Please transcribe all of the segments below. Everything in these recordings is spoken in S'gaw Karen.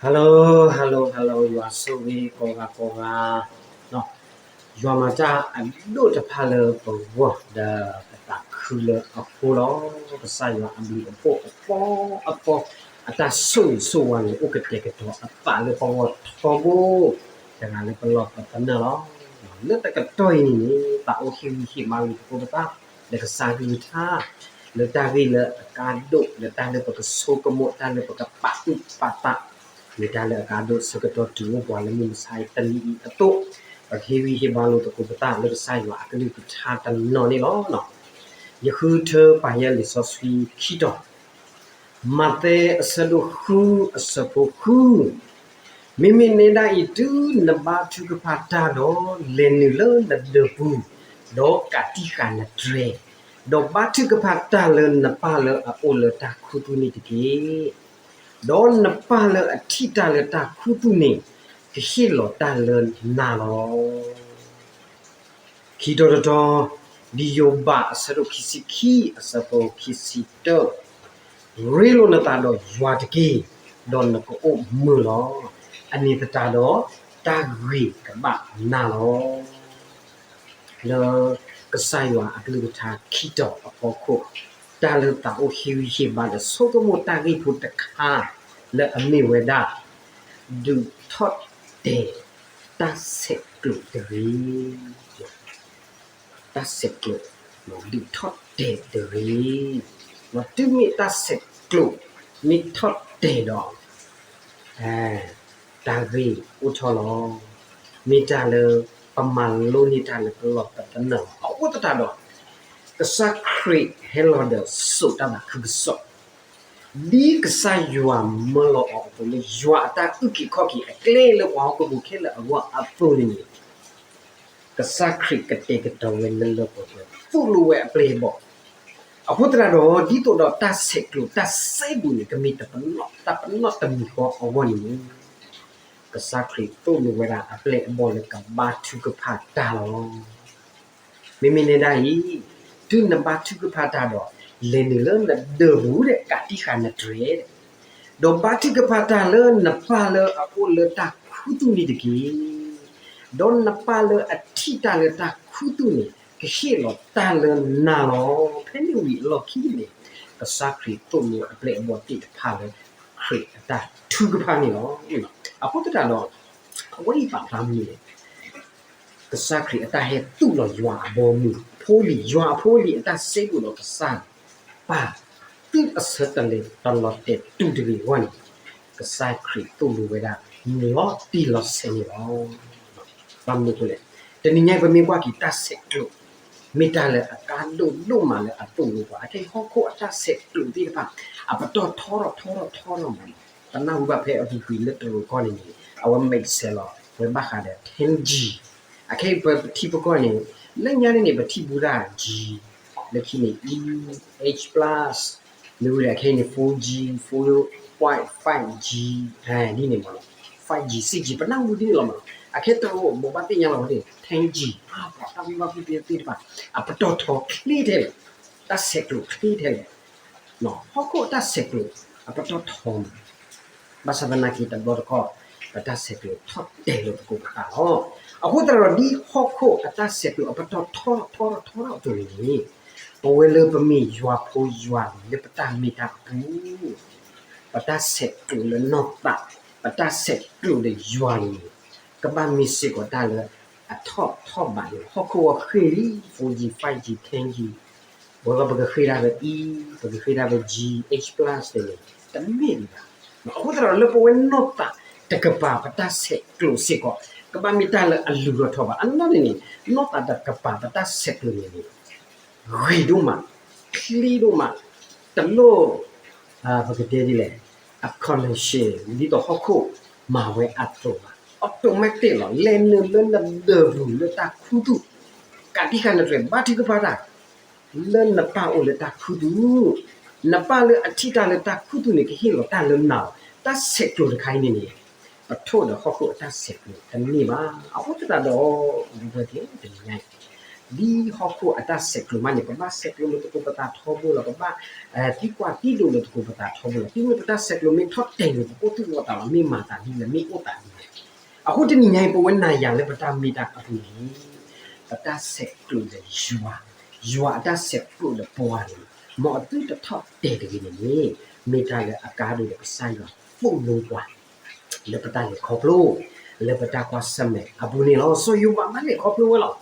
Hello hello hello ယွၤဆိၣ်ဂ့ၤကိးဂၤကိးဂၤ, ယွၤမၤတၢ်အဒိၣ်တဖၣ်လၢပဂီၢ်ဒီးပသးခုလၢအဃိလီၤ. ကစၢ်ယွၤအဘျုးအဖှိၣ်အဖီအဖီ, အတၢ်ဆိၣ်ဂ့ၤဆိၣ်ဝါန့ၣ် အိၣ်ကတဲာ်ကတီၤအသးလၢပဂီၢ်ထီဘိ, တဂၤလၢပလီၢ်ပသနၢၣ်လီၤ. လၢတကတီၢ်အံၤန့ၣ်န့ၣ် သးအိၣ်ဟ့ၣ်ဂံၢ်ဟ့ၣ်ဘါလိာ်သကိးပသး လၢကစၢ်ကလုၢ်ကထါ, လၢတၢ်ဂ့ၢ်လၢအကါဒိၣ်, လၢတၢ်လၢပကဆိကမိၣ်, တၢ်လၢပကပာ်သူၣ်ပာ်သး, မ့ၢ်တၢ်လၢအကါဒိၣ်ဆၢကတီၢ်တုၤအိၣ်ပှၤလၢမုၢ်မဆါအံၤတနံၤအံၤအသိး, ပကဟ့ၣ်ဂံၢ်ဟ့ၣ်ဘါလိာ်သကိးပသးလၢကစၢ်ယွၤအကလုၢ်ကထါတနီၤန့ၣ်လီၤ. ယဃုထၢပာ်ယဲလံာ်စီဆှံခံတီၤ, မးသဲအဆၢဒိၣ်ဃုအဆၢဖိဃု, မ့မ့ၢ်နဲဒၣ်အံၤ တုၤနဘါထုကဖၣ်တၢ်ဒီး လဲၤနုာ်လၢနဒၢးပူၤ, ဒီးကးတံာ်ဃာ်နတြဲၤ, ဒီးဘါထုကဖၣ်တၢ်လၢနပၢ်လၢအအိၣ်လၢတၢ်ခူသူၣ်န့ၣ်တက့ၢ်. ဒီးနပၢ်လၢအထံၣ်တၢ်လၢတၢ်ခူသူၣ်န့ၣ် ကဟ့ၣ်လီၤတၢ်လၢနၤလီၤ. ခံတီၤတတီၤ, ဒ်ယိၤဘးအဆၢဒိၣ်ခံဆံခံအဆၢဖိခံဆံတၢ, ရ့လိာ်နသးဒီးယွၤတက့ၢ်, ဒီးနကအိၣ်မုာ်လီၤ. အန့ၣ်သတးဒီး တၢ်ဂ့ၤကဘၣ်နၤလီၤ. လၢကစၢ်ယွၤအကလုၢ်ကထါခံတီၤအဖီခိၣ်, တၢ်လၢသးအိၣ်ဟ့ၣ်ဂံၢ်ဟ့ၣ်ဘါဒီးဆိကမိၣ်တၢ်ဂ့ၢ်ဖိတခါ လၢအမ့ၢ်ဝဲဒၣ် ဒုးထီၣ်တဲာ်တၢ်ဆဲးကျိးတဂ့ၤ. တၢ်ဆဲးကျိး, ဒုးထီၣ်တဲာ်တဂ့ၤ. တုၤမ့ၢ်တၢ်ဆဲးကျိးမ့ၢ်ထီၣ်တဲာ်ဒီး တၢ်ဂ့ၤအိၣ်ထီၣ်လီၤ. မ့ၢ်တၢ်လၢပမၤလိန့ၢ်တၢ်လၢပလီၢ်ပသနၢၣ်လီၤ. အဃိသတးဒီး ကစၢ်ခရံာ်ဟဲလီၤဒီးစိာ်တၢ်သးခုကစီၣ်, ဒ်ကစၢ်ယွၤမၢလီၤအီၤအသိးလၢယွၤအတၢ်အုၣ်က့ၤခီၣ်က့ၤအကျဲလၢပှၤဟီၣ်ခိၣ်ဖိခဲလၢာ်အဂီၢ်အသိးန့ၣ်န့ၣ်, ကစၢ်ခရံာ်ကတဲာ်ကတီၤဝဲလၢလၢပှဲၤပှဲၤ သိၣ်လိဝဲအပျဲၢ်အဘီၣ်. အဃိသတးဒီး ဒ်သိးဒီးတၢ်ဆဲးကျိးတၢ်စဲဘူးန့ၣ် ကမ့ၢ်တၢ်ပနီၣ်တမံၤဃီအဂီၢ်န့ၣ်န့ၣ်, ကစၢ်ခရံာ်သိၣ်လိဝဲဒၣ်အပျဲၢ်အဘီၣ်လၢကဘါထုကဖၣ်တၢ်လီၤ. မ့မ့ၢ်နဲဒၣ်အံၤ, တုၤနဘါထုကဖၣ်တၢ်ဒီး လဲၤနုာ်လၢနဒၢးပူၤဒီးကးတံာ်ဃာ်နတြဲၤ, ဒီးဘါထုကဖၣ်တၢ်လၢနပၢ်လၢအအိၣ်လၢတၢ်ခူသူၣ်န့ၣ်တက့ၢ်. ဒီးနပၢ်လၢအထံၣ်တၢ်လၢတၢ်ခူသူၣ်န့ၣ် ကဟ့ၣ်လီၤတၢ်လၢနၤလီၤ. ဖဲန့ၣ်ဝံၤအလီၢ်ခံန့ၣ်, ကစၢ်ခရံာ်သိၣ်လိအပျဲၢ်အဘီၣ်သ့ၣ်တဖၣ်လၢ ခရံာ်အတၢ်ထုကဖၣ်န့ၣ်လီၤ. အဃိသတးဒီး အဝဲအံၤပာ်ဖျါမနုၤလဲၣ်. ကစၢ်ခရံာ်အတၢ်ဟဲသူၣ်လီၤယွၤအဘီအမုၢ်အဖိလံၤ, ယွၤအဖိလံၤအတၢ်စဲဘူးဒီးကစၢ်ပၢ် သုးအဆၢတလဲၤတလီၤတဲာ်တူာ်တဂ့ၤအဂီၢ်န့ၣ်, ကစၢ်ခရံာ်သိၣ်လိဝဲဒၣ် မုၢ်လီၤတံၢ်လီၤဆဲးန့ၣ်လီၤ. ဘၣ်မနုၤအဃိလဲၣ်. တနံၤညါအံၤပမ့ၢ်ကွၢ်က့ၤတၢ်ဆဲးကျိး မ့ၢ်တၢ်လၢအကါဒိၣ်ဒိၣ်မးလၢအသိၣ်လိပှၤ, အခဲအံၤဟီၣ်ခိၣ်အတၢ်ဆဲးကျိးသ့ၣ်တဖၣ် အပတီၢ်ထီထီၣ်ထီထီၣ်ထီထီၣ်မး, ပနၢ်ဟူဘၣ်ဖဲအပူၤကွံာ်လၢတရူးကီၢ်န့ၣ်န့ၣ် အဝဲမဲာ်ဆဲးလီၤဝဲဘၣ်ဃးဒီး ten G, အခဲအံၤပထံပကီၢ်န့ၣ် လၢညါန့ၣ်န့ၣ် ပထံၣ်ဘူးဒၣ် G, လၢခံန့ၣ် E, H plus, မ့ၢ်ဝံၤဒီးအခဲအံၤန့ၣ် four G, four point five G, ဒ်န့ၣ်မးလီၤ, five G, six G ပနၢ်ဟူဒ်န့ၣ်လီၤမးလီၤ. အခဲတရူးဘိးဘၣ်သ့ၣ်ညါလီၤဝဲန့ၣ် ten G, ပှၤတၢ်ဂ့ၢ်ဘၣ်ဖုၣ်ဖုၣ်သ့ၣ်တဖၣ် အပတီၢ်ထီချ့ထဲလဲၣ်, တၢ်ဆဲးကျိးချ့ထဲလဲၣ်, ဟီၣ်ခိၣ်အတၢ်ဆဲးကျိး အပတီၢ်ထီမး ဘၣ်ဆၣ်သနာ်က့တဘျီတခီၣ် ပတၢ်ဆဲးကျိးထီၣ်တဲာ်လိာ်သကိးပသးလီၤ. အဃိသတးဒီးဒ်ဟီၣ်ခိၣ်အတၢ်ဆဲးကျိးအပတီၢ်ထီထီၣ်ထီထီၣ်ထီထီၣ်အသိးန့ၣ်န့ၣ်, ပဝဲလၢပမ့ၢ်ယွၤဖိယွၤလံၤလၢပတၢ်မ့ၢ်တၢ်ပူၤ ပတၢ်ဆဲးကျိးလၢနီၢ်သး, ပတၢ်ဆဲးကျိးဒီးယွၤန့ၣ်န့ၣ်, ကဘၣ်မ့ၢ်စ့ၢ်ကီးတၢ်လၢအထီၣ်ထီၣ်ဘးန့ၣ်, ဟီၣ်ခိၣ်ဝဲဃ့ၢ်လံ four G, five G, ten G, ဝဲပကဃ့ၢ်ဒၣ်ဝဲ E, ပကဃ့ၢ်ဒၣ်ဝဲ G, H plus န့ၣ် တမ့ၢ်ဒံးဘၣ်. အဃိသတးဒီးလၢပဝဲနီၢ်သးတကပၤ ပတၢ်ဆဲးကျိးစ့ၢ်ကီး ကဘၣ်မ့ၢ်တၢ်လၢအလုၢ်ထီၣ်ထီထီၣ်ဘၣ်. အနီၢ်န့ၣ်န့ၣ် နီၢ်သးတကပၤ ပတၢ်ဆဲးကျိးန့ၣ်န့ၣ် ဂ့ၤဒိၣ်မး, ချ့ဒိၣ်မး, တလိၣ် ပကတဲဒ်လဲၣ်, အ connection ဒ်သိးဟီၣ်ခိၣ်မၤဝဲအသိးဘၣ်. automatic လီၤ. လဲၤနုာ်လၢနဒၢးပူၤလၢတၢ်ခူသူၣ်, ကးတံာ်ဃာ်နတြဲၤ ဘါထုကဖၣ်တၢ် လၢနပၢ်အိၣ်လၢတၢ်ခူသူၣ်, နပၢ်လၢအထံၣ်တၢ်လၢတၢ်ခူသူၣ်န့ၣ် ကဟ့ၣ်လီၤတၢ်လၢနၤလီၤ. တၢ်ဆဲးကျိးတခါအံၤန့ၣ်န့ၣ် ပထိၣ်ဒီးဟီၣ်ခိၣ်အတၢ်ဆဲးကျိးတန့ၢ်ဘၣ်. အဃိသတးဒီး ဒီပုၢ်ဝဲၢ်သ့ၣ်တနံၤညါအံၤ ဒ်ဟီၣ်ခိၣ်အတၢ်ဆဲးကျိးမးန့ၣ် ပဘၣ်ဆဲးကျိးလၢသကိးပသးထီဘိလီၤ. ပဘၣ်သံကွၢ်သံဒိးလၢသကိးပသးထီဘိလီၤ. တုၤမ့ၢ်ပတၢ်ဆဲးကျိးမ့ၢ်ထီၣ်တဲာ်န့ၣ် ပကအိၣ်သူၣ်အိၣ်သးလီၤ. မ့ၢ်မၤသးဒ်လဲၣ်, မ့ၢ်အိၣ်သးဒ်လဲၣ်. အဃိတနံၤညါအံၤ ပဝဲနၤယၤလၢပတၢ်မ့ၢ်တၢ်အပူၤန့ၣ် ပတၢ်ဆဲးကျိးဒီးယွၤ, ယွၤအတၢ်ဆဲးကျိးဒီးပှၤန့ၣ် မ်အသုတထီၣ်တဲာ်တဂ့ၤန့ၣ်န့ၣ် မ့ၢ်တၢ်လၢအကါဒိၣ်ဒီးကစၢ်ယွၤသိၣ်လိပှၤ လၢပတၢ်လဲၤခီဖျိ, လၢပတၢ်ကွၢ်ဆၢၣ်မဲာ်အပူၤန့ၣ်လီၤ. စီၤယိၤဘးဘၣ်လဲၤခီဖျိဝဲလီၤ.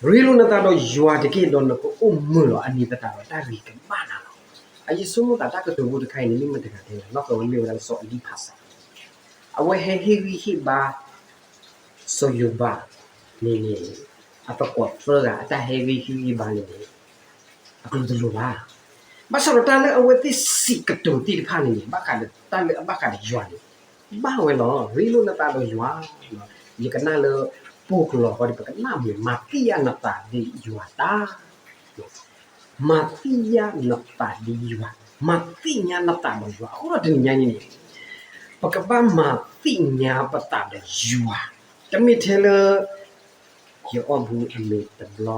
ရ့လိာ်နသးဒီးယွၤတက့ၢ်, ဒီးနကအိၣ်မုာ်လီၤ. အန့ၣ်သတးဒီးတၢ်ဂ့ၤကဘၣ်နၤလီၤ. အယဆိကမိၣ်သးတၢ်ကတိၤဖိတခါအံၤန့ၣ် မ့ၢ်မတၤတဂၤတဲလဲၣ်, နီၢ်ကီၢ်ဝဲမ့ၢ်ဝဲဒၣ်စီၤအလံဖးစး, အဝဲဟဲဟ့ၣ်ဂံၢ်ဟ့ၣ်ဘါ စီၤယိၤဘးန့ၣ်န့ၣ် အသကိးသၢဂၤအတၢ်ဟဲဂံၢ်ဟ့ၣ်ဂံၢ်ဘါန့ၣ်န့ၣ် အကျိၤတလိၤဘၣ်. ဘၣ်ဆၣ်ဒီးတၢ်လၢအဝဲသ့ၣ်စံးကတိၤသ့ၣ်တဖၣ်န့ၣ်န့ၣ် ဘၣ်ဃးဒီးတၢ်လၢအဘၣ်ဃးဒီးယွၤန့ၣ် ဘၣ်ဝဲလီၤ. ရ့လိာ်နသးဒီးယွၤ, ယကနၣ်လၢ ပိာ်ကလီၤဃီဒီး ပကနၣ်မ့ၢ် မၤသံၣ်ညါနသးဒ်ယွၤတၢ် မၤသံၣ်ညါနသးဒ်ယွၤ, မၤသံၣ်ညါနသးဒီးယွၤ. အဃိဒီးတနံၤညါအံၤန့ၣ် ပကဘၣ်မၤသံၣ်ညါပသးဒီးယွၤ, တမ့ၢ်ထဲလၢ ယအီၣ်ဘူးအမ့ၤတဘျီ,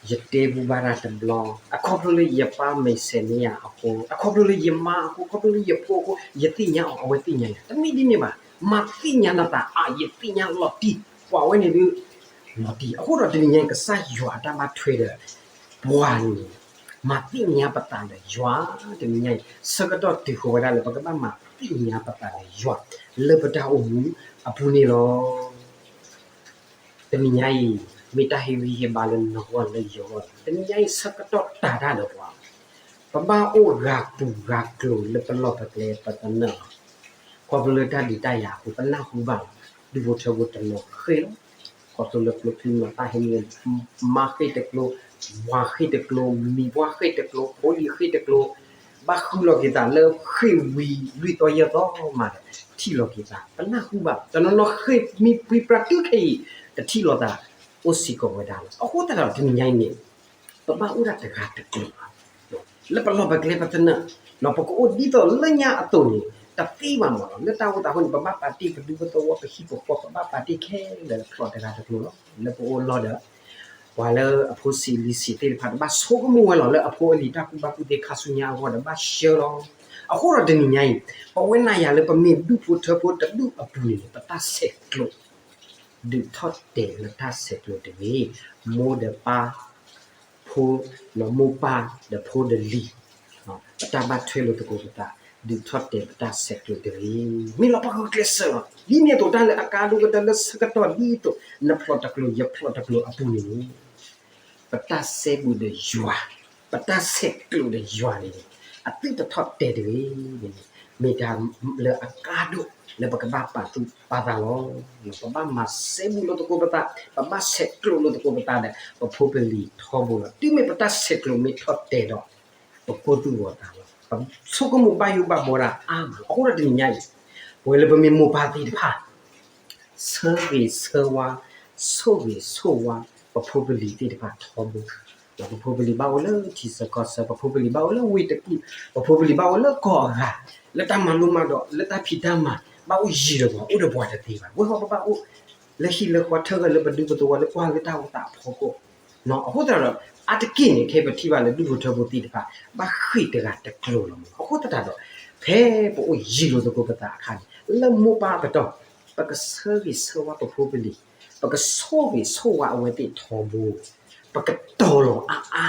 ယတဲဘူးဘၣ်တၢ်တဘျီ, အခီဖျိလၢယပၢ်မဲာ်ဆှးန့ၢ်ယၤအဃိ, အခီဖျိလၢယမါအဃိ, အခီဖျိလၢယဖိအဃိ, ယသ့ၣ်ညါအီၤ အဝဲသ့ၣ်ညါယၤ, တမ့ၢ်ဒ်န့ၣ်ဘၣ်. မၤသံၣ်ညါနသး, အါ ယသ့ၣ်ညါလီၤတံၢ်, ပှၤဝဲန့ၣ်ဒုး လီၤတံၢ်. အဃိဒီးတနံၤညါအံၤ ကစၢ်ယွၤအတၢ်ဘၣ်ထွဲဒီး ပှၤန့ၣ် မၤသ့ၣ်ညါပသးဒီးယွၤ, တနံၤညါအံၤ ဆၢကတီၢ်တုၤဃီၤဝဲဒၣ်လၢ ပကဘၣ်မၤသ့ၣ်ညါပသးဒီးယွၤ လၢပတၢ်အိၣ်မူအပူၤန့ၣ်လီၤ. တနံၤညါအံၤ မ့ၢ်တၢ်ဟ့ၣ်ဂံၢ်ဟ့ၣ်ဘါလၢနဂီၢ်လၢယဂီၢ်လီၤ. တနံၤညါအံၤ ဆၢကတီၢ်တၤတၢ်ဒီးပှၤ, ပဘၣ်အိၣ်ဂၤပူၤဂၤကျိၤလၢပလီၢ်ပကျဲပသနၢၣ်လီၤ. ခီဖျိလၢတၢ်ဒုးတၢ်ယၤအဃိ ပနၢ်ဟူဘၣ်လီၤ. ဒူၣ်ဖိထၢဖိတနီၤဃ့ၢ်လီၤ. ခီဖျိလၢကျိချံမျိာ်သၣ်ဟဲန့ၣ် မါဃ့ၢ်တကျိ, ဝၤဃ့ၢ်တကျိ, မံၤပှၢ်ဃ့ၢ်တကျိ, ဖိလံၤဃ့ၢ်တကျိ, ဘၣ်ဃုလီၤက့ၤသးလၢဃ့ၢ်ဝံၤလွံၢ်သီယဲၢ်သီမးဒီး ထံၣ်လီၤက့ၤသး ပနၢ်ဟူဘၣ်. တနီၤနီၤဃ့ၢ်မံပှံပြးတုၤခဲအံၤ တထံၣ်လိာ်သး အိၣ်စ့ၢ်ကီးဝဲဒၣ်လီၤ. အဃိသတးဒီးတနံၤညါအံၤန့ၣ် ပဘၣ်အိၣ်ဒၣ်တဂၤတကျိၤလီၤ. လၢပလီၢ်ပကျဲပသနၢၣ်, ပကအိၣ်ဒ်သိးလၢညါအသိးန့ၣ် တသ့ဘၣ်မးလီၤ. လၢတၢ်အိၣ်သးအဃိန့ၣ် ပဘၣ်ပာ်တ့ၢ်ပဒူပသဝီပဟံၣ်ပဃီ ပဘၣ်ပာ်တ့ၢ်ခဲလၢာ်ဖျိးတဂၤတကျိၤလီၤ. လၢပအိၣ်လီၢ်ဒီး ပှၤလၢအဖိဆံးလံၤဆံးသ့ၣ်တဖၣ် တဘၣ်ဆိကမိၣ်ဝဲလီၤ. လၢအဖိအလံၤတၢ်ကူၣ်ဘၣ်ကူၣ်သ့ခါဆူညါအဂီၢ်ဒီး ဘၣ်ဆှၢလီၤ. အဃိဒီးတနံၤညါအံၤ ပဝဲနၤယၤလၢပမ့ၢ်ဒူၣ်ဖိထၢဖိတဒူၣ်အပူၤန့ၣ် ပတၢ်ဆဲးကျိး ဒုးထီၣ်တဲာ်လၢတၢ်ဆဲးကျိးတဂ့ၤ. မိၢ်ဒီးပၢ်, ဖိ, မိၢ်ပၢ်ဒီးဖိဒီးလံၤ, ပတၢ်ဘၣ်ထွဲလိာ်သကိးပသး ဒုးထီၣ်တဲာ်ပတၢ်ဆဲးကျိးတဂ့ၤ. မ့ၢ်လီၤပှၤဂုာ်ကျဲးစၢးလီၤ. ဒ်န့ၣ်အသိးတၢ်လၢအကါဒိၣ်ကတၢၢ်လၢဆၢကတီၢ်ဒ်အသိး နဖျိးတကျိၤယဖျိးတကျိၤအပူၤန့ၣ် ပတၢ်စဲဘူးဒီးယွၤ, ပတၢ်ဆဲးကျိးဒီးယွၤန့ၣ် အသုတထီၣ်တဲာ်တဂ့ၤန့ၣ် မ့ၢ်တၢ်လၢအကါဒိၣ်လၢပကဘၣ်ပာ်သူၣ်ပာ်သးလီၤ. ပဘၣ်မၤစဲဘူးလိာ်သကိးပသး, ပဘၣ်ဆဲးကျိးလိာ်သကိးပသးဒီး ပဖိပလံၤထီဘိလီၤ. တုၤမ့ၢ်ပတၢ်ဆဲးကျိးမ့ၢ်ထီၣ်တဲာ်ဒီး ပကိၢ်သူၣ်ဂီၤသးလီၤ. ပဆိကမိၣ်ဘၣ်ယိၣ်ဘၣ်ဘှီဒၣ်အါမးလီၤ. အဃိဒီးတနံၤညါအံၤ ပဝဲလၢပမ့ၢ်မိၢ်ပၢ်သ့ၣ်တဖၣ် ဆၢဂ့ၤဆၢဝါ, ဆိၣ်ဂ့ၤဆိၣ်ဝါ ပဖိပလံၤသ့ၣ်တဖၣ်ထီဘိ, ပဖိပလံၤဘၣ်အိၣ်လၢထံဆၢကီၢ်ဆၢ, ပဖိပလံၤဘၣ်အိၣ်လၢဝ့ၢ်တကူၣ်, ပဖိပလံၤဘၣ်အိၣ်လၢကီၢ်အဂၤ, လၢတၢ်မၤလိမၤဒိး, လၢတၢ်ဖံးတၢ်မၤ, ဘၣ်အိၣ်ယံၤဒီးပှၤ, အိၣ်ဒီးပှၤတသ့ဘၣ်. ဝဲဃီပဘၣ်အိၣ်လၢဟံၣ်လၢဃီ ထၢဂၢၢ်လၢပဒူပသဝီလၢကွၢ်လၢတၢ်အိၣ်သးအဖီခိၣ် အဃိသတးဒီး အါတက့ၢ်န့ၣ် ခဲအံၤပထံၣ်ဘၣ်လၢဒူၣ်ဖိထၢဖိသ့ၣ်တဖၣ် ဘၣ်ဃ့ၢ်တဂၤတကျိၤလီၤ. အဃိသတးဒီး ဖဲပအိၣ်ယံၤလိာ်သကိးပသးအခါန့ၣ် လၢမိၢ်ပၢ်အပတီၢ် ပကဆၢဂ့ၤဆၢဝါပဖိပလံၤ, ပကဆိၣ်ဂ့ၤဆိၣ်ဝါအဝဲသ့ၣ်ထီဘိ, ပကတီၤလီၤအါအါ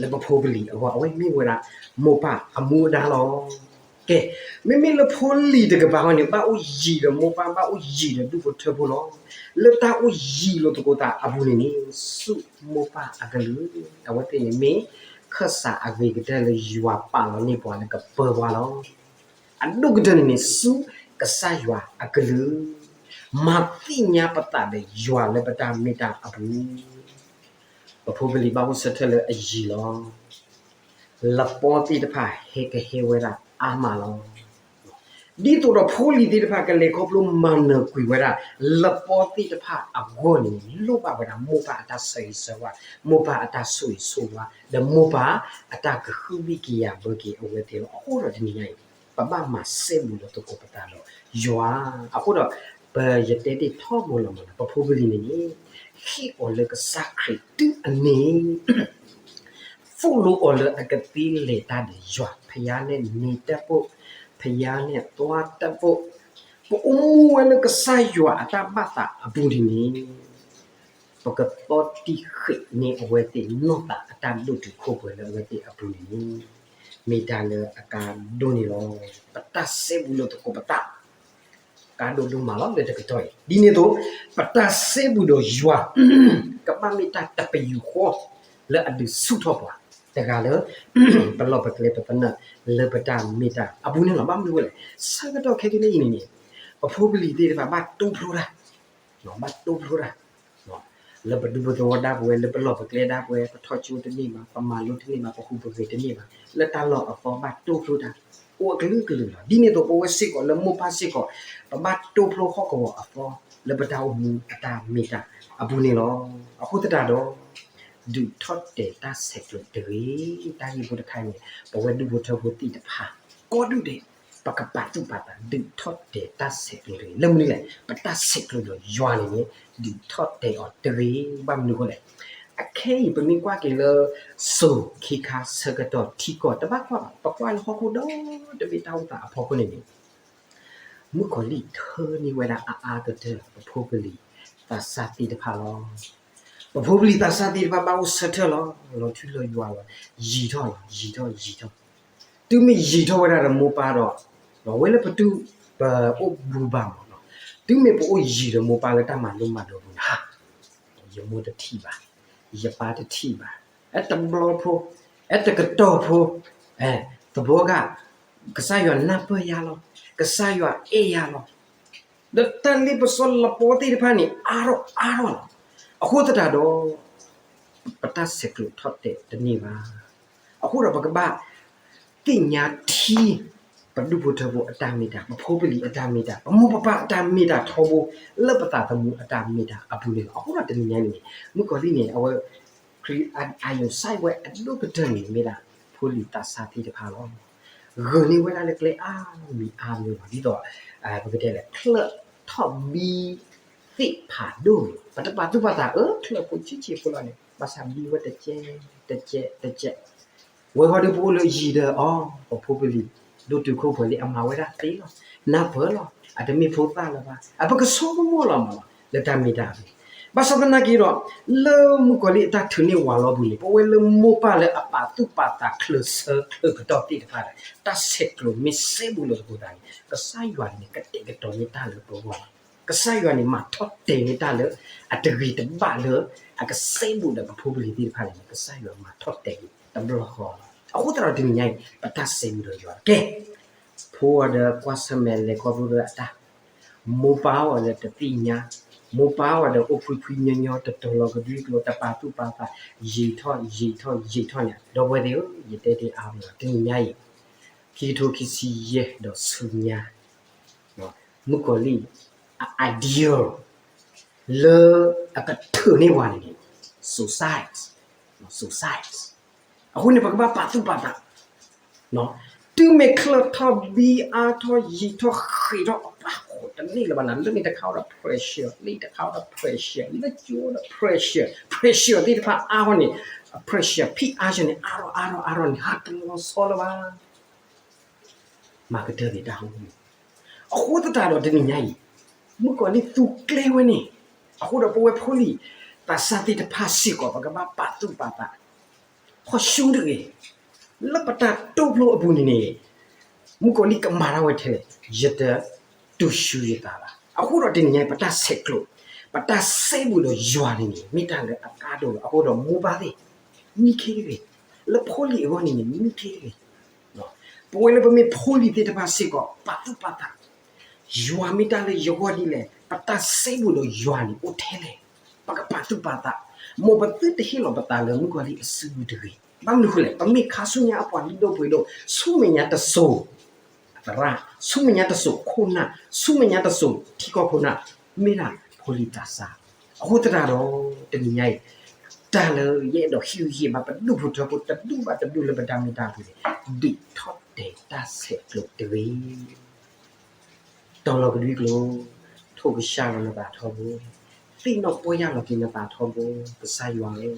လၢပဖိပလံၤအဂီၢ်, အဝဲမ့ၢ်ဝဲဒၣ်မိၢ်ပၢ်အမူအဒါလီၤ. ကဲ, မ့မ့ၢ်လၢဖိလံၤတကပၤဃီန့ၣ် ဘၣ်အိၣ်ယံၤဒီးမိၢ်ပၢ်, ဘၣ်အိၣ်ယံၤဒီးဒူၣ်ဖိထၢဖိလီၤ. လၢတၢ်အိၣ်ယံၤလိာ်သကိးသးအပူၤန့ၣ်န့ၣ် စူၢ်မိၢ်ပၢ်အကလုၢ်, အဝဲသ့ၣ်န့ၣ်မ့ၢ် ခၢၣ်စးအဂ့ၤကတၢၢ်လၢယွၤပာ်လီၤန့ၢ်ပှၤလၢကပၢပှၤလီၤ. အဒိၣ်ကတၢၢ်န့ၣ်န့ၣ် စူၢ်ကစၢ်ယွၤအကလုၢ်, မၤသ့ၣ်ညါပသးဒီးယွၤလၢပတၢ်မ့ၢ်တၢ်အပူၤ, ပဖိပလံၤဘၣ်အိၣ်ဆၢထၢၣ်လၢအယံၤလီၤ. လပီသ့ၣ်တဖၣ်ဟဲကဟဲဝဲဒၣ်အါမးလီၤ. ဒ်သိးဒီးဖိလံၤသ့ၣ်တဖၣ်ကလဲၤခီဖျိမၤနၢၤကွံာ်ဝဲဒၣ် လပီသ့ၣ်တဖၣ်အဂီၢ်န့ၣ် လိၣ်ဘၣ်ဝဲဒၣ်မိၢ်ပၢ်အတၢ်ဆၢဂ့ၤဆၢဝါ, မိၢ်ပၢ်အတၢ်ဆိၣ်ဂ့ၤဆိၣ်ဝါ, ဒီးမိၢ်ပၢ်အတၢ်ကဟုဘံၣ်ကယာ်ဘၢက့ၤအဝဲသ့ၣ်လီၤ. အဃိဒီးတနံၤညါအံၤ ပဘၣ်မၤစဲဘူးလိာ်သကိးပသးဒီးယွၤ, အဃိဒီး ပယတဲတ့ၢ်ထီဘိလီၤမးလီၤ, ပဖိပလံၤန့ၣ်န့ၣ် ဟ့ၣ်အီၤလၢကစၢ်ခရံာ်တုၤအန့ၣ် သိၣ်လိအီၤလၢအကသ့လဲၤတၢ်ဒီးယွၤ, ဖယါန့ၣ်န့ၢ်တၢ်ဖိ, ဖယါန့ၣ်အသွါတၢ်ဖိ, ပအိၣ်မူဝဲလၢကစၢ်ယွၤအတၢ်ဘၣ်သးအပူၤန့ၣ်န့ၣ် ပကသီတံၢ်ဃ့ၢ်န့ၢ်အဝဲသ့ၣ်နီၢ်သးအတၢ်ဒိၣ်တုာ်ခိၣ်ပှဲၤလၢအဝဲသ့ၣ်အပူၤန့ၣ်န့ၣ် မ့ၢ်တၢ်လၢအကါဒိၣ်န့ၣ်လီၤ. ပတၢ်စဲဘူးလိာ်သကိးပသး ကါဒိၣ်ဒိၣ်မးလီၤလၢတကတီၢ်အံၤ. ဒ်န့ၣ်အသိး ပတၢ်စဲဘူးဒီးယွၤ ကဘၣ်မ့ၢ်တၢ်တပယူာ်ဃီ လၢအဒုးဆူၣ်ထီၣ်ပှၤတဂၤလၢ ပလီၢ်ပကျဲပသနၢၣ်လၢပတၢ်မ့ၢ်တၢ်အပူၤန့ၣ်လီၤ. ဘၣ်မနုၤအဃိလဲၣ်, ဆၢကတီၢ်ခဲကနံၣ်အံၤန့ၣ်န့ၣ် ပဖိပလံၤသ့ၣ်တဖၣ်ဘၣ်တိဖျိတၢ် ဘၣ်တိဖျိတၢ် လၢပဒူပသဝီဒၣ်ပဝဲ လၢပလီၢ်ပကျဲဒၣ်ပဝဲ ပထီၣ်ကၠိတန့ၢ်ဘၣ်, ပမၤလိတန့ၢ်ဘၣ်, ပဟူးပဂဲၤတန့ၢ်ဘၣ်, လၢတၢ်လီၢ်အသီဘၣ်တိဖျိတၢ် အိၣ်အကလုာ်ကလုာ်လီၤ. ဒ်န့ၣ်အသိး ပဝဲစ့ၢ်ကီးလၢမိၢ်ပၢ်စ့ၢ်ကီး ပဘၣ်တိဖျိဟီၣ်ကဝီၤအသီ လၢပတၢ်အိၣ်မူအတၢ်မ့ၢ်တၢ်အပူၤန့ၣ်လီၤ. အဃိသတးဒီး ဒုးထီၣ်တဲာ်တၢ်ဆဲးကျိးတဂ့ၤ. တၢ်ဂ့ၢ်ဖိတခါအံၤန့ၣ် ပဝဲဒူၣ်ဖိထၢဖိသ့ၣ်တဖၣ် ကိးဒူၣ်ဒဲး ပကပာ်သူၣ်ပာ်သး ဒုးထီၣ်တဲာ်တၢ်ဆဲးကျိးတဂ့ၤ. လၢမနုၤလဲၣ်, ပတၢ်ဆဲးကျိးဒီးယွၤန့ၣ်န့ၣ် ဒုးထီၣ်တဲာ်အီၤတဂ့ၤ. ဘၣ်မနုၤအဃိလဲၣ်, အခဲအံၤပမ့ၢ်ကွၢ်က့ၤလၢ စိၤခ့ခါဆၢကတီၢ်ထံကီၢ် တဘၣ်ကွၢ်ဘၣ်, ပကွၢ်လၢဟီၣ်ခိၣ်ဒီတဘ့ၣ်တၢ်အိၣ်သးအဖီခိၣ်န့ၣ်န့ၣ် မုၣ်ကီၤလံၢ်ထၢန့ၢ်ဝဲဒၣ်အအါကတၢၢ် ပဖိပလံၤသးစၢ်သ့ၣ်တဖၣ်လီၤ. ပဖိပလံၤသးစၢ်သ့ၣ်တဖၣ်ဘၣ်အိၣ်ဆၢထၢၣ်လီၤ. လီၤထူလီၤယွၤလီၤ. ယံာ်ထီၣ်လီၤ, ယံာ်ထီၣ်, ယံာ်ထီၣ်. တုၤမ့ၢ်ယံာ်ထီၣ်ဝဲဒၣ်ဒီးမိၢ်ပၢ်ဒီး ဝဲလၢပတူၢ် ပအိၣ်ဘူးဘၣ်မးလီၤ. တုၤမ့ၢ်ပအိၣ်ယံာ်ဒီးမိၢ်ပၢ်လၢတၢ်မၤလိမၤဒိးပူၤန့ၣ် ယမိၢ်တထံၣ်ဘၣ်, ယပၢ်တထံၣ်ဘၣ်, အဲတဘျီဖိ, အဲတကတီၢ်ဖိ, သဘီဂၤ, ကစၢ်ယွၤနၢ်ပၢၢ်ယၤလီၤ. ကစၢ်ယွၤအဲၣ်ယၤလီၤ. ဒီးတၢ်လ့ပစီလပီသ့ၣ်တဖၣ်န့ၣ် အါထီၣ်အါထီၣ်လီၤ. အဃိသတးဒီး ပတၢ်ဆဲးကျိးထီၣ်တဲာ်တန့ၢ်ဘၣ်. အဃိဒီးပကဘၣ်သ့ၣ်ညါထံ ပဒူၣ်ဖိထၢဖိအတၢ်မ့ၢ်တၢ်, ပဖိပလံၤအတၢ်မ့ၢ်တၢ်, ပမိၢ်ပပၢ်အတၢ်မ့ၢ်တၢ်ထီဘိ လၢပသးသမူအတၢ်မ့ၢ်တၢ်အပူၤန့ၣ်လီၤ. အဃိဒီးတနံၤညါအံၤန့ၣ် မုၣ်ကီၤလံၢ်န့ၣ် အဝဲ ခရံာ်အ အ ယိၤစဲးဝဲအဒိၣ်ကတၢၢ်န့ၣ် မ့ၢ်ဒၣ်ဖိလံၤသးစၢ်သ့ၣ်တဖၣ်လီၤ. ဂုာ်န့ၢ်ဝဲဒၣ်လၢကျဲအါမံၤအါမံၤလီၤ. ဒ်သိး ပကတဲလဲၣ် ချၢၣ်ထီၣ်ဘံသ့ၣ်ဖးဒိၣ်န့ၣ် ပတပာ်သူၣ်ပာ်သး အၢ ချၢၣ်ဖိဆံးဆံးဖိလီၤန့ၣ် ဘၣ်ဆၣ်ဘံဝဲတကဲး တကဲး တကဲး ဝဲဃီဒီးပအိၣ်လၢယံၤဒီးအီၤ ပဖိပလံၤ ဒိၣ်တုာ်ခိၣ်ပှဲၤလံ အမၤဝဲဒၣ်သ့လီၤ. နၢ်ပၢၢ်လီၤ. အတမ့ၢ်ဖိသၣ်လၢၤဘၣ်. အပကဆိကမိၣ်လီၤမးလီၤ လၢတၢ်မ့ၢ်တၢ်အပူၤ. ဘၣ်ဆၣ်သနာ်က့ဒီး လၢမုၣ်ကီၤလံၢ်အတၢ်ထုးန့ၢ်ဝၤလီၤပူၤန့ၣ် ပဝဲလၢမိၢ်ပၢ်လၢအပာ်သူၣ်ပာ်သးချၢးဆၢချၢးကတီၢ်သ့ၣ်တဖၣ်ဒီး တၢ်ဆဲးကျိးမ့ၢ်စဲဘူးလိာ်သကိးသးန့ၣ် ကစၢ်ယွၤန့ၣ် ကတဲာ်ကတီၤန့ၢ်တၢ်လၢပဂီၢ်လီၤ. ကစၢ်ယွၤန့ၣ် မၤထီၣ်တဲာ်န့ၢ်တၢ်လၢ အတဂ့ၤတဘၣ်လၢ အကစဲဘူးဒီးပဖိပလံၤသ့ၣ်တဖၣ်န့ၣ် ကစၢ်ယွၤမၤထီၣ်တဲာ်န့ၢ်တဘျီဃီလီၤ. အဃိသတးဒီးတနံၤညါအံၤ ပတၢ်စဲဘူးဒီးယွၤ ကဲ ဖိဝဲဒီးကွၢ်ဆၢၣ်မဲာ်လဲၤခီဖျိဒီးအတၢ် မိၢ်ပၢ်ဝဲဒီးတသ့ၣ်ညါ, မိၢ်ပၢ်ဝဲဒီးအိၣ်ဖှံဖှံညီညီ တတီၤလီၤကဒွံကျိၤ တပာ်သူၣ်ပာ်သး ယံာ်ထီၣ်ယံာ်ထီၣ်ယံာ်ထီၣ်န့ၣ် ဒီပုၢ်ဝဲၢ်သ့ၣ်ဧၢ ယတဲတ့ၢ်အါမးလီၤ တနံၤညါအံၤ ခံကထိခံဆံယဲၢ်ဒီးဆူညါ မုၣ်ကီၤလံၢ် အ idea လၢအကထုးန့ၢ်ပှၤန့ၣ်န့ၣ် suicide, suicide အဃိန့ၣ် ပကဘၣ်ပာ်သူၣ်ပာ်သး တုၤမ့ၢ်ချၢၣ်ထီၣ်ဘံအါထီၣ်ယံာ်ထီၣ်ဃ့းထီၣ် အပၢ်ဃိးတန့ၢ်လၢၤဘၣ်နၤ လၢန့ၣ်တခါဝဲဒီး pressure, လၢတခါဝဲဒီး pressure, လၢကၠိဒီး pressure, pressure သ့ၣ်တဖၣ်အါထီၣ်န့ၣ် pressure ဖံးအါထီၣ်န့ၣ် အါထီၣ်အါထီၣ်အါထီၣ်န့ၣ် ဟးတလီၤဆီလၢၤဘၣ် မၤကတၢၢ်က့ၤတၢ်ဟီၣ်မူ အဃိသတးဒီးတနံၤညါအံၤ မုၣ်ကီၤလံၢ်သူကျဲဝဲန့ၣ် အဃိဒီးပဝဲဖိလံၤသးစၢ်သ့ၣ်တဖၣ်စ့ၢ်ကီး ပကဘၣ်ပာ်သူၣ်ပာ်သး ဟီၣ်ဆူတဂ့ၤ လၢပတၢ်တိာ်ဖျိအပူၤန့ၣ်န့ၣ် မုၣ်ကီၤလံၢ်ကမၤတၢ်ဝဲထဲလဲၣ် ယတတုၤဆူယသးဘၣ်. အဃိဒီးတနံၤညါအံၤ ပတၢ်ဆဲးကျိး ပတၢ်စဲဘူးဒီးယွၤန့ၣ်န့ၣ် မ့ၢ်တၢ်လၢအကါဒိၣ်လီၤ. အဃိဒီးမိၢ်ပၢ်သ့ၣ် မံခ့တဂ့ၤ, လၢဖိလံၤအဂီၢ်န့ၣ်န့ၣ် မံခ့တဂ့ၤ ပဝဲလၢပမ့ၢ်ဖိလံၤသ့ၣ်တဖၣ်စ့ၢ်ကီး ပာ်သူၣ်ပာ်သး ယွၤမ့ၢ်တၢ်လၢယဂီၢ်ဒ်လဲၣ်, ပတၢ်စဲဘူးဒီးယွၤန့ၣ်အိၣ်ထဲလဲၣ်, ပကပာ်သူၣ်ပာ်သး, မ်ပသုတဟ့ၣ်လီၤပသးလၢမုၣ်ကီၤလံၢ်အစုပူၤတဂ့ၤ. ဘၣ်မနုၤအဃိလဲၣ်, ပမ့ၢ်ခါဆူညါအပှၤလုၢ်ဒိၣ်ပှ့ၤဒိၣ်, ဆူမဲာ်ညါတစိၤ အသရၣ်, ဆူမဲာ်ညါတစိၤခိၣ်နၢ်, ဆူမဲာ်ညါတစိၤထံကီၢ်ခိၣ်နၢ်, မ့ၢ်ဒၣ်ဖိလံၤသးစၢ်. အဃိသတးဒီး တနံၤညါအံၤ တၢ်လၢယအဲၣ်ဒိးဟ့ၣ်ဂံၢ်ဟ့ၣ်ဘါ ပဒူၣ်ဖိထၢဖိတဒူၣ်ဘၣ်တဒူၣ်လၢပတၢ်မ့ၢ်တၢ်တီန့ၣ် ဒုးထီၣ်တဲာ်တၢ်ဆဲးကျိးတဂ့ၤ. တီၤလီၤကဒွံကျိၤ, ထိၣ်ကစၢ်လီၤနသးထီဘိ, ပကဘၣ်သ့ၣ်နီၣ်ပီၢ်ယၢ်လီၤက့ၤနသးထီဘိ, ကစၢ်ယွၤဧၢ,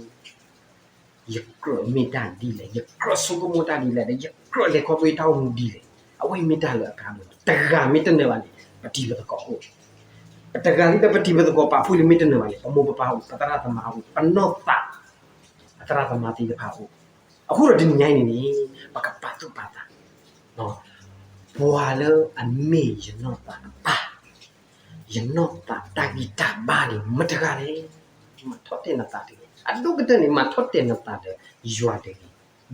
ယကြၢးမ့ၢ်တၢ်ဒ်လဲၣ်, ယကြၢးဆိကမိၣ်တၢ်ဒ်လဲၣ်, ဒီးယကြၢးလဲၤခီဖျိတၢ်အိၣ်မူဒ်လဲၣ်, အဝဲအံၤမ့ၢ်တၢ်လၢအကါဒိၣ်လီၤ. တဂၤမ့ၢ်တနၢၤဘၣ်န့ၣ် ပတံၤပသကိးအိၣ်, ပတဂၤလံဒီးပတံၤပသကိးပာ်ဖှိၣ်လံမ့ၢ်တနၢၤဘၣ်န့ၣ် ပမိၢ်ပပၢ်အိၣ်, ပသရၣ်သမါအိၣ်, ပနီၢ်သးအသရၣ်သမါသ့ၣ်တဖၣ်အိၣ်. အဃိဒီးတနံၤညါအံၤန့ၣ်န့ၣ် ပကပာ်သူၣ်ပာ်သး ပှၤလၢအမ့ၢ်ယနီၢ်သးအပၢ်, ယနီၢ်သးတၢ်ဂံၢ်တၢ်ဘါန့ၣ် မတဂၤလဲၣ်. မၤထီၣ်တဲာ်နသးတဂ့ၤ. အဒိၣ်ကတၢၢ်န့ၣ် မၤထီၣ်တဲာ်နသးဒီးယွၤတဂ့ၤ.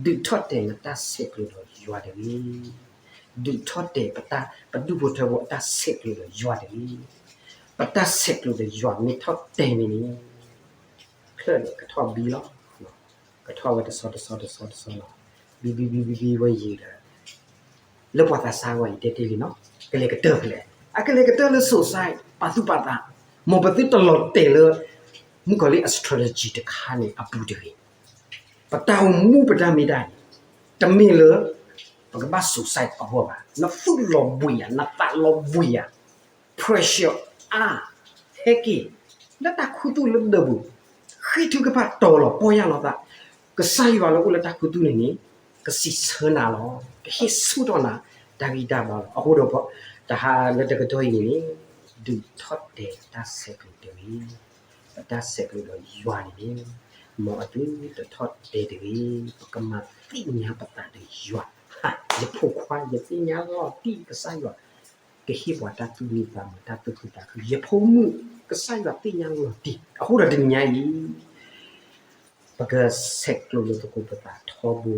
ဒုးထီၣ်တဲာ်နတၢ်ဆဲးကျိးဒီးယွၤတဂ့ၤ. ဒုးထီၣ်တဲာ်ပတၢ်ပဒူၣ်ဖိထၢဖိအတၢ်ဆဲးကျိးဒီးယွၤတဂ့ၤ. ပတၢ်ဆဲးကျိးဒီးယွၤမ့ၢ်ထီၣ်တဲာ်န့ၣ်န့ၣ် ချၢၣ်န့ၣ်ကထီၣ်ဘံလီၤ. ကထီၣ်ဝဲတဆီတဆီတဆီတဆီလီၤ. ဘံဘံဘံဘံဘံဝဲယံၤဒီး လၢပှၤသးစၢ်ဝဲအံၤတဲတ့ၢ်လံနီၤ, ကလဲၤကတၢၢ်ဖဲလဲၣ်. အကလဲၤကတၢၢ်လၢ suicide ပာ်သူၣ်ပာ်သး, မ်ပသုတလီၤတဲာ်လၢ မုၣ်ကီၤလံၢ်အ strategy တခါန့ၣ်အပူၤတဂ့ၤ. ပတၢ်အိၣ်မူပတၢ်မ့ၢ်တၢ်န့ၣ် တမ့ၢ်လၢ ပကဘၣ် suicide အဂီၢ်ဘၣ်. နသူၣ်လီၤဘှံးဧါ, နသးလီၤဘှံးဧါ, pressure အါ ဟဲက့ၤ လၢတၢ်ခူသူၣ်လၢဒၢးပူၤ, ဃ့ထုကဖၣ်တီၤလီၤပီၢ်ယၢ်လီၤသး, ကစၢ်ယွၤလၢအိၣ်လၢတၢ်ခူသူၣ်န့ၣ်န့ၣ် ကစံးဆၢနၤလီၤ, ကဟ့ၣ်ဆူၣ်ထီၣ်နၤ တၢ်ဂံၢ်တၢ်ဘါလီၤ. အဃိဒီး တဟါလၢတကတီၢ်အံၤန့ၣ်န့ၣ် ဒုးထီၣ်တဲာ်တၢ်ဆဲးကျိးတဂ့ၤ. ပတၢ်ဆဲးကျိးဒီးယွၤန့ၣ်န့ၣ် မ်အသုတထီၣ်တဲာ်တဂ့ၤ. ပကမၤသ့ၣ်ညါပသးဒီးယွၤ, ယဖိခွါ ယသ့ၣ်ညါလီၤတံၢ်ကစၢ်ယွၤ ကဟ့ၣ်ပှၤတၢ်သူၣ်မံသးမုာ် တၢ်သူၣ်ခုသးခု, ယဖိမုၣ် ကစၢ်ယွၤသ့ၣ်ညါလီၤတံၢ်. အဃိဒီးတနံၤညါအံၤ ပကဆဲးကျိးလိာ်သကိးပသးထီဘိ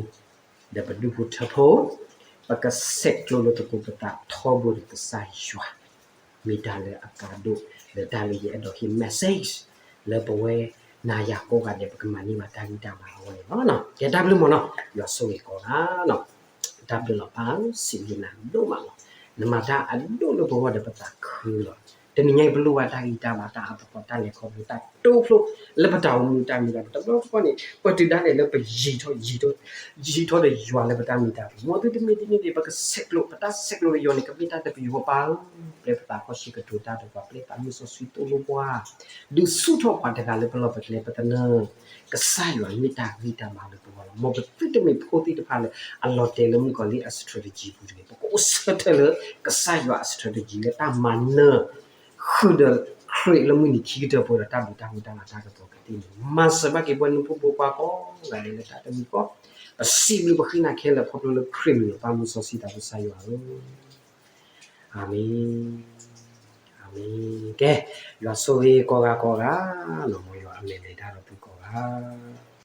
ဒီးပဒူၣ်ဖိထၢဖိ, ပကဆဲးကျိးလိာ်သကိးပသးထီဘိဒီးကစၢ်ယွၤ, မ့ၢ်တၢ်လၢအကါဒိၣ် ဒီးတၢ်လၢယအဲၣ်ဒိးဟ့ၣ် message လၢပဝဲနၤယၤကိးဂၤဒဲး ပကမၤန့ၢ်ဘၣ်တၢ်ဂံၢ်တၢ်ဘါအဂီၢ်န့ၣ်လီၤ. ကဲတၢ်ဘျုးမ့ၢ်နီၤ, ယွၤဆိၣ်ဂ့ၤကိးဂၤနီၤ. တၢ်ဘျုးလီၤပၢ်ဧၢ, စံးဘျုးနၤဒိၣ်မးလီၤ. နမၤတၢ်အဒိၣ်လၢပဂီၢ်ဒီးပသးခုလီၤ. တနံၤညါအံၤပလိၣ်ဘၣ်တၢ်ဂံၢ်တၢ်ဘါ တၢ်အသဟီၣ် တၢ်လဲၤခီဖျိ တၢ်တိဖျိ လၢပတၢ်အိၣ်မူတၢ်မ့ၢ်တၢ်တီ တဘျီတခီၣ်န့ၣ် ပတုၤဒၣ်လဲာ်လၢပယံၤထီၣ်ယံၤထီၣ် ယံၤထီၣ်ဒီးယွၤလၢပတၢ်မ့ၢ်တၢ်တီ မ်သုတမ့ၢ်တန့ၢ်ဒံး ပကဆဲးကျိး ပတၢ်ဆဲးကျိးဒီးယွၤန့ၣ် ကမ့ၢ်တၢ်တပယူာ်ပၢ်ဧၢ, ပျဲပသးခီၣ်ဆံးကတိၤတၢ်ဒီးပှၤ ပျဲသးမုၢ်စီဆှံသိၣ်လိပှၤ ဒုးဆူၣ်ထီၣ်ပှၤတဂၤလၢပလီၢ်ပကျဲ ပသနၢၣ် ကစၢ်ယွၤမ့ၢ်တၢ်ဂံၢ်တၢ်ဘါလၢပဂီၢ်လီၤ. မ်ပသုတမ့ၢ်ဖိသ့ၣ်တဖၣ်လၢအလီၤတဲာ်လၢမုၣ်ကီၤလံၢ်အ strategy ပူၤတဂ့ၤ. ပကအိၣ်ဆၢထၢၣ်လၢကစၢ်ယွၤအ strategy လၢတၢ်မၤနၢၤ ဃုာ်ဒီးခရံာ်လၢမုၢ်နံၤခံကတၢၢ်ပှဲၤဒီးတၢ်ဘျုးတၢ်ဖှိၣ်တၢ်လၤတၢ်ကပီၤကသ့န့ၣ် မၤစၢၤဘၣ်က့ၤပှၤနဖိပှၤကီၢ်ဂၤဒဲးလၢတၢ်တမံၤဃီ, ပစံးဘျုးပဃ့နၤခဲလၢာ်ခီဖျိလၢခရံာ်မံၤပၢ်မုၢ်စီဆှံသးပှၢ်ကစၢ်ယွၤဧၢ, အၤမ့ၣ်, အၤမ့ၣ်. ကဲ, ယွၤဆိၣ်ဂ့ၤကိးဂၤကိးဂၤ, မ်ယွၤအမဲာ်လဲၤတၢ်ဒီးသုကိးဂၤ.